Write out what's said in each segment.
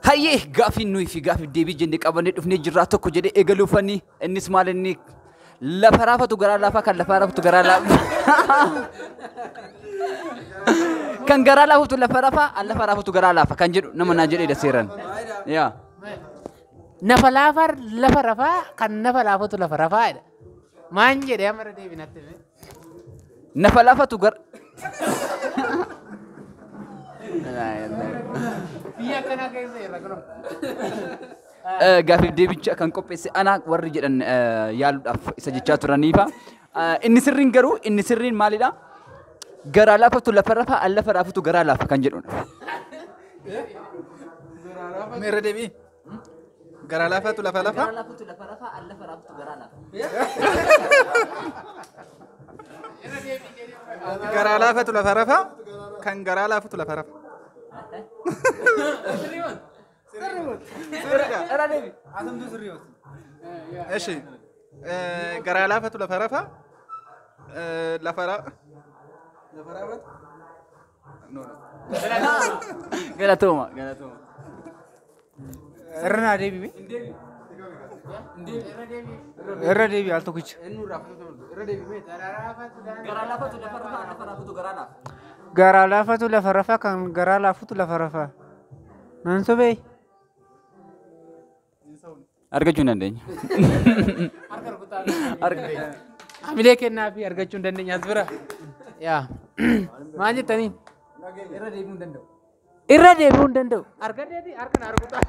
Hayyee, gaafiin nuyi fi gaafiif deebii jennee qabannee dhufnee jirraa tokko jedhee eegaluufani. Innis maal? Inni lafa raafatu garaa laafaa, kan lafa raafatu garaa laafa. Kan garaa laafatu lafa rafaa, an lafa raafatu garaa laafa kan jedhu nama naan jedheedha seeran. Yaa. Nafa laafaa lafa rafaa, kan nafa laafatu lafa rafaa jedha. Maan jedhee amma irra deebinatti hime. Nafa laafatu gara. Biyya akkanaa keessa jirra kunoo. Gaafiif deebicha kan qopheesse ana warri jedhan yaaluudhaaf isa jechaa turaniifa. Inni sirriin garuu, inni sirriin maalidha? Garaa laafatu lafa rafaa, an lafa raafatu garaa laafa kan jedhudha. Irra deebi'i. Garaa laafatu lafa lafa. Garaa laafatu lafa rafaa, an lafa raafatu garaa laafa. Garaa laafatu lafa rafa. Kan garaa laafatu lafa rafa. Sirriidha. Irra deebi. Eshi. Garaa laafatu lafa rafa. Lafa ra. Lafa raafatu. No, no. Galatooma. Galatooma. Irra naa deebi'e. Irra deebi'e al tokkicha. Garaa laafatu lafa rafaa, an lafa raafatu garaa laafa. Garaa laafatu lafa rafaa, kan garaa laafutu lafa rafaa. Nan sobee. Argachuu hin dandeenya. Hamilee kennaa fi argachuu hin dandeenya as bira. Yaa. Maal jettanii? Irra deebi'uu hin danda'u. Irra deebi'uu hin danda'u. Argadheeti harka na rukutaa.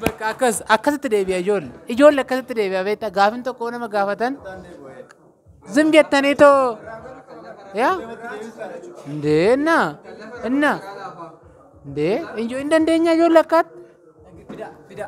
Bakka akkas akkasitti deebi'a ijoollee. Ijoollee akkasitti deebi'a beektaa, gaafin tokko nama gaafatan. Zim jettanii too. Yaa? Indee na inna indee hin dandeenya ijoollee akkaatti. Fida fida.